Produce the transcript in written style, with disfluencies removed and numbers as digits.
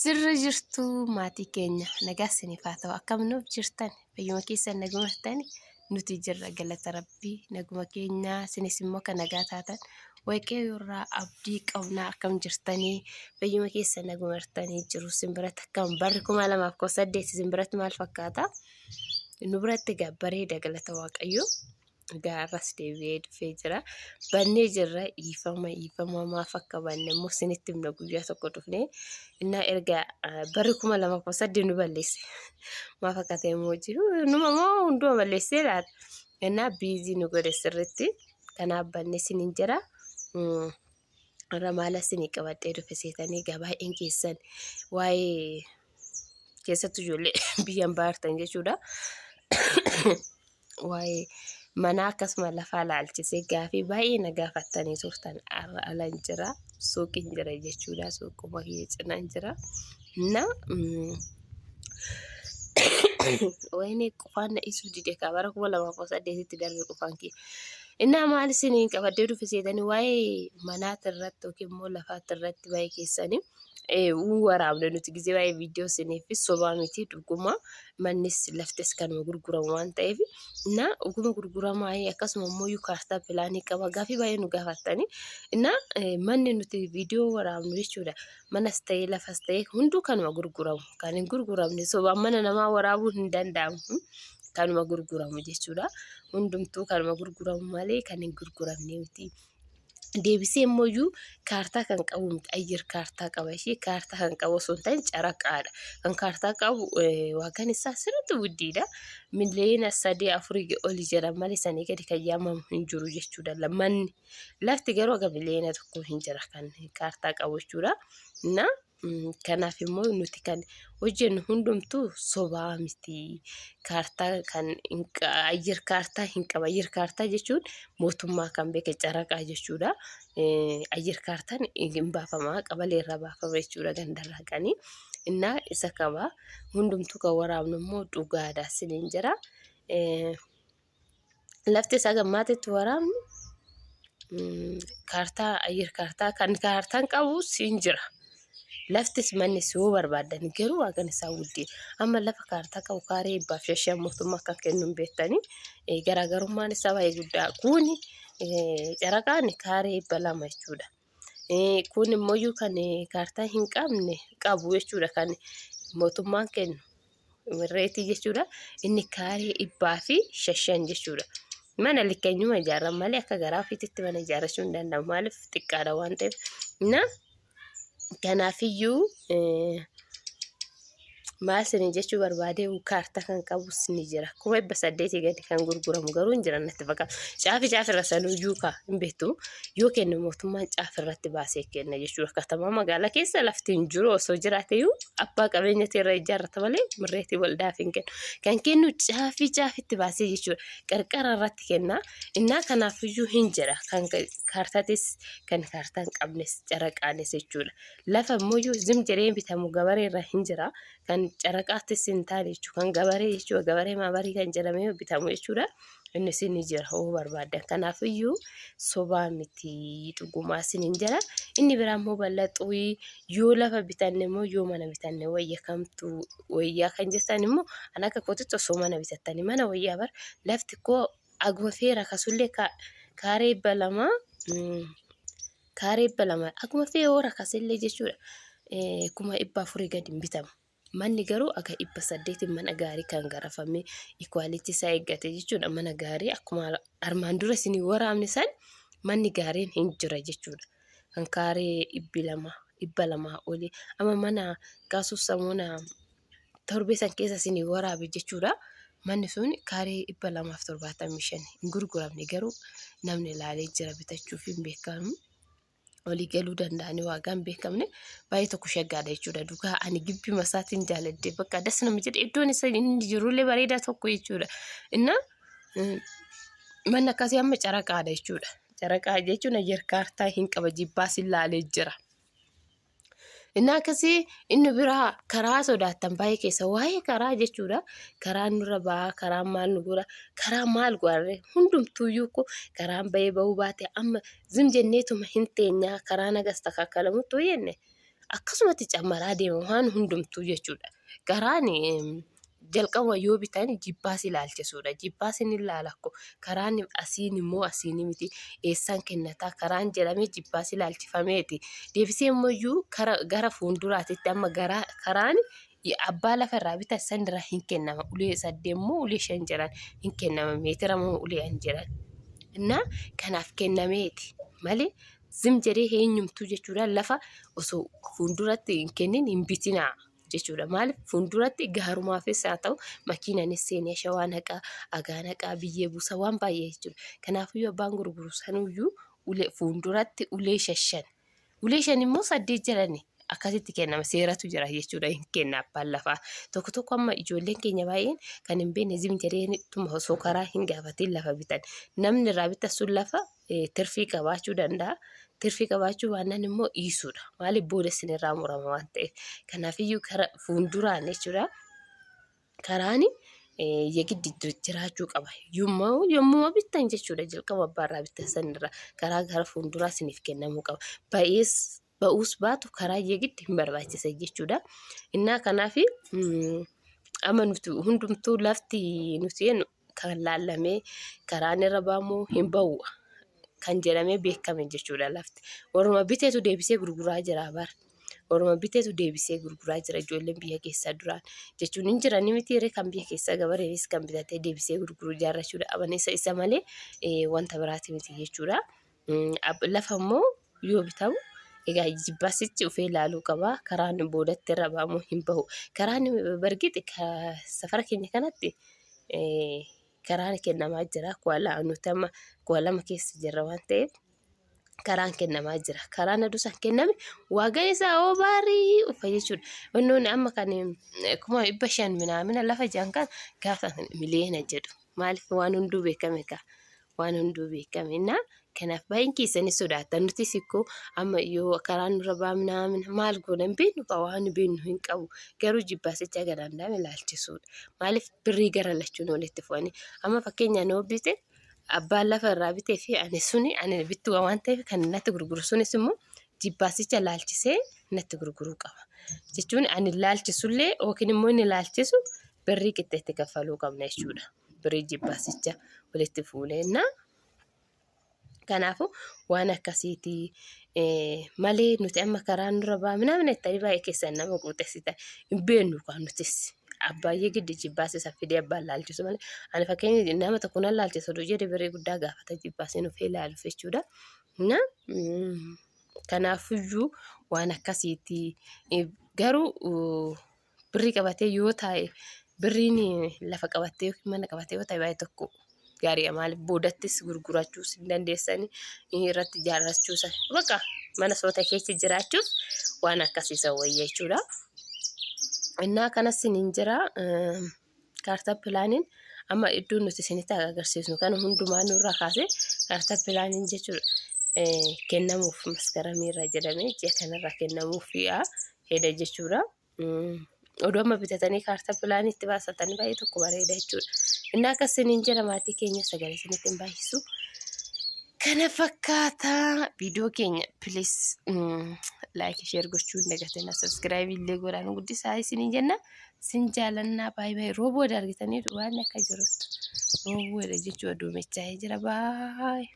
Sirra jirtu maatii keenya nagaa isiniif haa ta'u. Akkam nuuf jirtan fayyuma keessan naguma jirtan nuti jirra galata rabbii naguma keenya isinis immoo kan nagaa taatan waaqayyo irraa abdii qabna akkam jirtanii fayyuma keessan naguma jirtanii jiru isin biratti akkam barri 2018 isin biratti maal fakkaata nu biratti egaa bareeda galata waaqayyo. Egaa har'as deebi'ee dhufee jira. Bannee jirra dhiifama dhiifama maaf akka banne immoo isinitti himna guyyaa tokko dhufnee. Innaa erga barri 2018 nu balleesse. Maaf akka ta'e immoo jiru numa moo hunduma balleessee laata. Innaa biizii nu godhe sirriitti. Kanaaf banne isiniin jira. Har'a maala isinii qabadhee dhufe seetanii egaa baay'een keessan waa'ee keessattuu ijoollee biyyan baartan jechuudha. Waa'ee manaa akkasuma lafaa laalchisee gaafii baay'ee na gaafattanii turtan har'a alan jira suuqiin jira jechuudha suuquma kiyya cinaan jira. Na wayinee qufaan na isuu dide kaa bara 2018tti darbe qufaan kiyya. Innaa maal isiniin qabadhee dhufe seetanii waa'ee manaati irratti yookiin immoo lafaatti irratti baay'ee keessanii waraabne nuti gizee baay'ee viidiyoo isiniif sobaa miti dhuguma mannis laftis kanuma gurguramu waan ta'eef innaa dhuguma gurguramaa akkasuma immoo iyyuu kaartaa pilaanii qaba gaafii baay'ee nu gaafattanii innaa manni nuti viidiyoo waraabnu jechuudha manas ta'ee lafas ta'ee hunduu kanuma gurguramu kan hin gurguramne sobaan mana namaa waraabuun hin danda'amu kanuma gurguramu jechuudha. Hundumtuu kanuma gurguramu malee kan hin gurguramne miti. Deebisee immoo iyyuu kaartaa kan qabu miti. Ayyir kaartaa qaba ishee kaartaa kan qabu osoo hin ta'in caraqaadha. Kan kaartaa qabu waagaan isaa sirriitti guddiidha. Miliyoona sadii afurii oli jedhan malee sanii gadi kan yaamamu hin jiru jechuudha. Manni lafti garuu haga miliyoona tokko hin jira kan kaartaa qabu jechuudha. Na Kanaaf immoo nuti kan hojjennu hundumtuu sobaa miti. Kaartaa kan ayyir kaartaa hin qaba. Ayyir kaartaa jechuun mootummaa kan beeke caraqaa jechuudha. Ayyir kaartaan hin baafama qabalee irraa baafama jechuudha gandarraa qanii. Innaa isa qaba. Hundumtuu kan waraabnu immoo dhugaadha siniin jira. Lafti isaa gammaatitti waraabni kaartaa ayyir kaartaa kan kaartaan qabu siin jira. Laftis mannis yoo barbaaddan garuu waaqan isaa wuddii. Amma lafa kaartaa qabu kaaree ebbaaf shashan mootummaa akka kennu hin beektanii garaagarummaan isaa baay'ee guddaa. Kuni caraqaan kaaree 200 jechuudha. Kun immoo kan kaartaa hin qabne qabu jechuudha kan mootummaan kennu. Reetii jechuudha. Inni kaaree 505 jechuudha. Mana likkeenyuma ijaarran malee akka garaa ofiititti mana ijaarrachuu hin danda'amu. Maaliif xiqqaadha waan ta'eef. Na kanaafiyyuu maal isin jechuu barbaade kaartaa kan qabus ni jira. 800,000 gadi kan gurguramu garuu hin jiran natti fakkaata. Caafi caafirra sanuyyuu kaa hin beektu yoo kennu mootummaan caafirratti baasee kenna jechuudha. Katamaa magaalaa keessa lafti hin jiru osoo jiraateyyuu abbaa qabeenyati irra ijaarrata malee mirreetii waldaaf hin kennu. Kan kennu caafii caafitti baasee jechuudha. Qarqara irratti kenna. Innaa kanaafiyyuu hin jira. Kan kaartaatis kan kaartaa hin qabnes caraqaanis jechuudha. Lafa immoo zim jedhee bitamu gabaree irra hin jira. Kan caraqaattis hin taane jechuudha. Kan gabaree jechuudha. Gabaree maabarii kan jedhamee bitamu jechuudha. Innis ni jira hoo barbaaddan. Kanaafiyyuu sobaa miti dhugumaa isiniin jira. Inni biraa immoo bal'axuu yoo lafa bitanne immoo yoo mana bitanne wayya kamtu wayyaa kan jettan immoo an akka kootitti osoo mana bitattanii mana wayyaa bar lafti koo aguma feera kasullee kaaree 200 kaaree 200 aguma fee yoo rakasellee jechuudha 400,000 gadi hin bitamu. Manni garuu aga 800 mana gaarii kan garafame ikwaaliti isaa eeggate jechuudha. Mana gaarii akkuma armaan dura isinii waraabne san manni gaariin hin jira jechuudha. Kan kaaree 200 200 olii amma mana kaasuuf samuuna torbee san keessa isinii waraabe jechuudha. Manni sun kaaree 275 hin gurguramne garuu namni ilaalee jira bitachuuf hin beekamu. Walii galuu danda'anii waagaa hin beekamne baay'ee tokko shaggaadha jechuudha. Dhugaa ani gibbii masaatiin jaaladde bakka das nama jedhe iddoon isa inni jirullee bareedaa tokko jechuudha. Innaa manni akkasii amma caraqaadha jechuudha. Caraqaa jechuun ayyar kaartaa hin qaba jibbaas ilaalee jira. Inni akkasii inni biraa karaa sodaattan baay'ee keessa waa'ee karaa jechuudha. Karaan nurra ba'aa, karaan maal nu godha, karaa maal godharre hundumtuuyyuu ko karaan ba'ee ba'uu baate amma zim jenneetuma hin teenyaa karaa nagas takakkalamutti hoo jenne Akkasumatti cammaraa deema waan hundumtuu jechuudha. Karaan jalqaba yoo bitan jibbaas ilaalchisuudha. Jibbaas ni ilaala akko karaan asiin immoo asiin miti eessaan kennataa karaan jedhamee jibbaas ilaalchifameeti. Deebisee immoo iyyuu gara fuulduraatitti amma gara karaan abbaa lafa irraa bitan san irraa hin kennama. Ulee saddeet immoo ulee shan jedhan hin kennama. Meetira immoo ulee an jedhan. Innaa kanaaf kennameeti malee zim jedhee eenyumtuu jechuudha lafa osoo fuulduratti hin kennin hin bitinaa jechuudha. Maaliif fuulduratti gaarumaafis haa ta'u makiinaanis seenee shawaa naqaa, agaa naqaa, biyyee buusa waan baay'ee jechuudha. Kanaafiyyuu abbaan gurguru sanuyyuu ulee fuulduratti ulee shashan ulee shan immoo saddeet jedhani akkasitti kennama seeratu jira jechuudha hin kenna abbaan lafaa. Tokko tokko amma ijoolleen keenya baay'een kan hin beekne zim jedhee osoo karaa hin gaafatiin lafa bitan. Namni irraa bitan sun lafa tirfii qabaachuu danda'a. Tirfii qabaachuu baannaan immoo dhiisuudha. Maaliif booda isinirraa murama waan ta'eef. Kanaafiyyuu kara fuulduraan jechuudha karaan yegiddi jiraachuu qaba. Yommuu bittan jechuudha jalqaba abbaarraa bittan sanirra karaa gara fuulduraa isiniif kennamuu qaba. Ba'ees ba'uus baatu karaa yegiddi hin barbaachisa jechuudha. Innaa kanaaf amma nuti hundumtuu lafti nuti jennu kan laallamee karaan irra ba'amu hin ba'u kan jedhamee beekame jechuudha lafti. Warruma biteetu deebisee gurguraa jira bara. Warruma biteetu deebisee gurguraa jira ijoolleen biyya keessaa duraan jechuun hin jiran miti kan biyya keessaa gabareenis kan bitatee deebisee gurguru ijaarrachuudha qaban isa isa malee wanta biraati miti jechuudha. Lafa immoo yoo bitamu egaa jibbaasichi ufee ilaaluu qaba. Karaan boodatti irra ba'amu hin bahu. Karaan bargixi safara keenya kanatti karaan kennamaa jira. Kuala nuti amma kuala lama keessa jirra waan ta'eef karaan kennamaa jira. Karaan aduu san kenname waagaan isaa hoo baarii ufa jechuudha. Wannoonni amma kan 500,000 minaamina lafa jiran kan gaafa miliyoona jedhu. Maaliif waan hunduu beekame kaa. Waan hunduu beekame innaa kanaaf baay'een keessanii sodaattan nutis ikkoo amma yoo karaan nurra baamnaa maal goona hin beeknu kaa waan beeknu hin qabu garuu jibbaasicha garaan daame ilaalchisuudha. Maaliif birrii gara lachuun walitti fu'anii amma fakkeenyaan yoo bite abbaan lafa irraa bitee fi ani suni ani bittu waan ta'eef kan natti gurguru sunis immoo jibbaasicha laalchisee natti gurguruu qaba. Jechuun ani laalchisullee yookiin immoo inni laalchisu birrii qixxeetti kaffaluu qabna jechuudha. Birrii jibbaasicha walitti fuuneenna. Kanaafuu waan akkasiiti malee nuti amma karaa nurra ba'a minaamin jettanii baay'ee keessan nama quuxessitan hin beeknu kan nutis. Abbaayyee giddi jibbaasisa fidee abbaan laalchisu malee ani fakkeenya nama tokko nan laalchisa oduu jedhe birrii guddaa gaafata jibbaasee nuuf ilaaluuf jechuudha. Na kanaafiyyuu waan akkasiiti garuu birrii qabatee yoo taa'e birriin lafa qabattee yookiin mana qabattee yoo taa'e baay'ee tokko gaariidha. Maaliif boodattis gurgurachuus hin dandeessanii irratti ijaarrachuus bakka mana soota keessa jiraachuuf waan akkasiisa wayya jechuudha. Innaa kanas niin jira kaartaa pilaaniin amma iddoo nuti isinitti agarsiisnu kana hundumaa nurraa kaasee kaartaa pilaaniin jechuudha kennamuuf maskaramiirra jedhamee ji'a kanarraa kennamuuf heda jechuudha. Oduu amma bitatanii kaartaa pilaanii itti baasatanii baay'ee tokko bareeda jechuudha. Inni akkas isiniin jira maatii keenya sagalee isinitti hin baay'isu. Kana fakkaata viidiyoo keenya please like share gochuu hin dagatinaa subscribe illee godhaa nu guddisaa isiniin jenna. Sin jaalannaa baay'ee baay'ee roobuu argitanii waan akka jirutti roobuu jechuudha duumessaa'ee jira baay'ee.